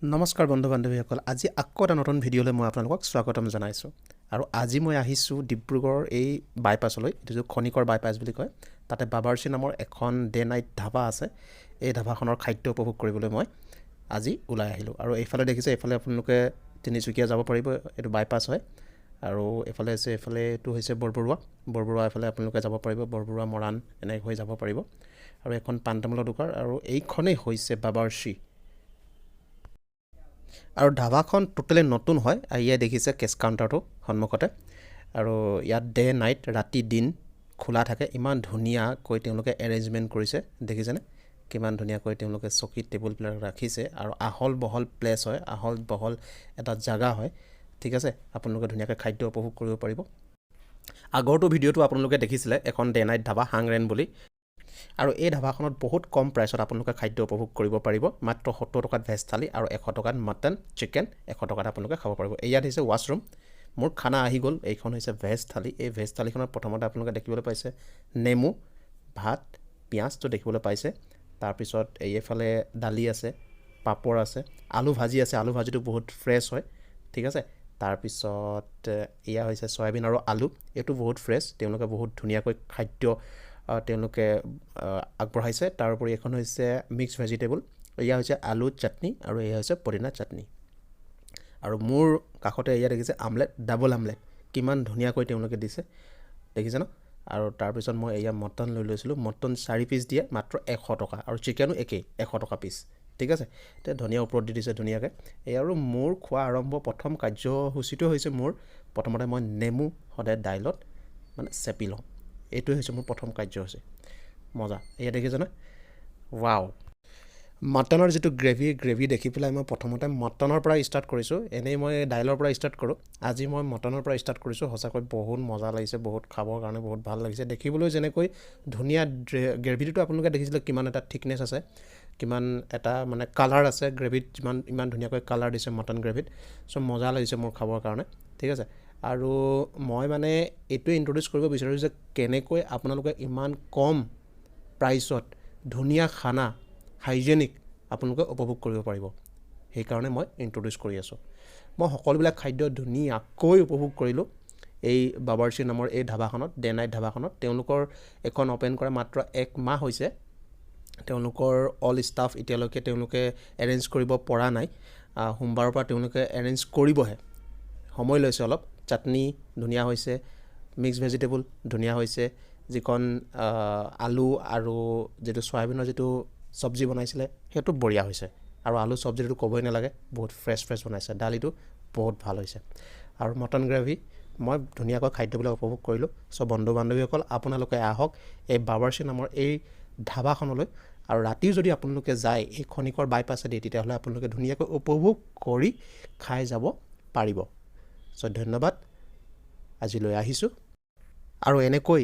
নমস্কাৰ বন্ধু বান্ধৱীসকল, আজি আকৌ এটা নতুন ভিডিঅ'লৈ মই আপোনালোকক স্বাগতম জনাইছোঁ। আৰু আজি মই আহিছোঁ ডিব্ৰুগড়ৰ এই বাইপাছলৈ, এইটো যে খনিকৰ বাইপাছ বুলি কয়। তাতে বাবাৰ্চি নামৰ এখন ডে নাইট ধাবা আছে। এই ধাবাখনৰ খাদ্য উপভোগ কৰিবলৈ মই আজি ওলাই আহিলোঁ। আৰু এইফালে দেখিছে, এইফালে আপোনালোকে তিনিচুকীয়া যাব পাৰিব, এইটো বাইপাছ হয়। আৰু এইফালে আছে, এইফালে এইটো হৈছে বৰবৰুৱা। বৰবৰুৱা এইফালে আপোনালোকে যাব পাৰিব, বৰবৰুৱা, মৰাণ এনেকৈ হৈ যাব পাৰিব। আৰু এখন পাণ তামোলৰ দোকান আৰু এইখনেই হৈছে বাবাৰ্চি। আৰু ধাবাখন টোটেলি নতুন হয়। আৰু ইয়াত দেখিছে কেছ কাউণ্টাৰটো সন্মুখতে। আৰু ইয়াত ডে নাইট, ৰাতি দিন খোলা থাকে। ইমান ধুনীয়াকৈ তেওঁলোকে এৰেঞ্জমেণ্ট কৰিছে, দেখিছেনে? কিমান ধুনীয়াকৈ তেওঁলোকে চকী টেবুলবিলাক ৰাখিছে। আৰু আহল বহল প্লেচ হয়, আহল বহল এটা জাগা হয়, ঠিক আছে? আপোনালোকে ধুনীয়াকৈ খাদ্য উপভোগ কৰিব পাৰিব। আগৰটো ভিডিঅ'টো আপোনালোকে দেখিছিলে, এখন ডে নাইট ধাবা হাংৰেন বুলি। আৰু এই ধাবাখনত বহুত কম প্ৰাইচত আপোনালোকে খাদ্য উপভোগ কৰিব পাৰিব। মাত্ৰ 70 টকাত ভেজ থালি আৰু 100 টকাত মটন, চিকেন 100 টকাত আপোনালোকে খাব পাৰিব। ইয়াত হৈছে ৱাছৰুম। মোৰ খানা আহি গ'ল। এইখন হৈছে ভেজ থালি। এই ভেজ থালিখনত প্ৰথমতে আপোনালোকে দেখিবলৈ পাইছে নেমু, ভাত, পিঁয়াজটো দেখিবলৈ পাইছে। তাৰপিছত এইফালে দালি আছে, পাপৰ আছে, আলু ভাজি আছে। আলু ভাজিটো বহুত ফ্ৰেছ হয়, ঠিক আছে? তাৰপিছত এয়া হৈছে চয়াবিন আৰু আলু, এইটো বহুত ফ্ৰেছ। তেওঁলোকে বহুত ধুনীয়াকৈ খাদ্য তেওঁলোকে আগবঢ়াইছে। তাৰোপৰি এইখন হৈছে মিক্স ভেজিটেবল, এয়া হৈছে আলু চাটনি আৰু এয়া হৈছে পদিনা চাটনি। আৰু মোৰ কাষতে এয়া দেখিছে আমলেট, ডাবল আমলেট, কিমান ধুনীয়াকৈ তেওঁলোকে দিছে, দেখিছে ন? আৰু তাৰপিছত মই এয়া মটন লৈ লৈছিলোঁ। মটন চাৰি পিচ দিয়ে মাত্ৰ 100 টকা আৰু চিকেনো একেই 100 টকা পিচ, ঠিক আছে? এতিয়া ধনিয়া ওপৰত দি দিছে ধুনীয়াকৈ। এই আৰু মোৰ খোৱা আৰম্ভ প্ৰথম কাৰ্যসূচীটোৱে হৈছে মোৰ প্ৰথমতে মই নেমু সদায় দাইলত মানে চেপি লওঁ। এইটোৱে হৈছে মোৰ প্ৰথম কাৰ্যসূচী। মজা! এয়া দেখিছেনে? ৱাও! মাটনৰ যিটো গ্ৰেভি, গ্ৰেভি দেখি পেলাই মই প্ৰথমতে মটনৰ পৰা ষ্টাৰ্ট কৰিছোঁ। এনেই মই দাইলৰ পৰা ষ্টাৰ্ট কৰোঁ, আজি মই মটনৰ পৰা ষ্টাৰ্ট কৰিছোঁ। সঁচাকৈ বহুত মজা লাগিছে, বহুত খাবৰ কাৰণে বহুত ভাল লাগিছে। দেখিবলৈ যেনেকৈ ধুনীয়া, গ্ৰেভিটোতো আপোনালোকে দেখিছিলে কিমান এটা থিকনেছ আছে, কিমান এটা মানে কালাৰ আছে গ্ৰেভিত, যিমান ইমান ধুনীয়াকৈ কালাৰ দিছে মটন গ্ৰেভিত। চ' মজা লাগিছে মোৰ খাবৰ কাৰণে, ঠিক আছে? আৰু মই মানে এইটোৱে ইণ্ট্ৰডিউচ কৰিব বিচাৰিছোঁ যে কেনেকৈ আপোনালোকে ইমান কম প্ৰাইচত ধুনীয়া খানা, হাইজেনিক আপোনালোকে উপভোগ কৰিব পাৰিব। সেইকাৰণে মই ইণ্ট্ৰডিউচ কৰি আছোঁ। মই সকলোবিলাক খাদ্য ধুনীয়াকৈ উপভোগ কৰিলোঁ এই বাবাৰ্চি নামৰ এই ধাবাখনত, ডে নাইট ধাবাখনত। তেওঁলোকৰ এইখন অ'পেন কৰা মাত্ৰ এক মাহ হৈছে। তেওঁলোকৰ অল ষ্টাফ এতিয়ালৈকে তেওঁলোকে এৰেঞ্জ কৰিব পৰা নাই। সোমবাৰৰ পৰা তেওঁলোকে এৰেঞ্জ কৰিবহে, সময় লৈছে অলপ। চাটনি ধুনীয়া হৈছে, মিক্স ভেজিটেবল ধুনীয়া হৈছে, যিখন আলু আৰু যিটো চয়াবিনৰ যিটো চব্জি বনাইছিলে সেইটো বঢ়িয়া হৈছে। আৰু আলু চব্জিটো ক'বই নালাগে, বহুত ফ্ৰেছ ফ্ৰেছ বনাইছে। দালিটো বহুত ভাল হৈছে আৰু মটন গ্ৰেভি। মই ধুনীয়াকৈ খাদ্যবিলাক উপভোগ কৰিলোঁ। চ' বন্ধু বান্ধৱীসকল, আপোনালোকে আহক এই বাবাৰ্চি নামৰ এই ধাবাখনলৈ। আৰু ৰাতিও যদি আপোনালোকে যায় এই খনিকৰ বাইপাছেদি, তেতিয়াহ'লে আপোনালোকে ধুনীয়াকৈ উপভোগ কৰি খাই যাব পাৰিব। চ' ধন্যবাদ, আজিলৈ আহিছোঁ। আৰু এনেকৈ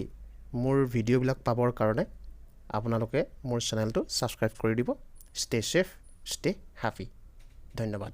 মোৰ ভিডিঅ'বিলাক পাবৰ কাৰণে আপোনালোকে মোৰ চেনেলটো ছাবস্ক্ৰাইব কৰি দিব। Stay safe, stay happy. ধন্যবাদ।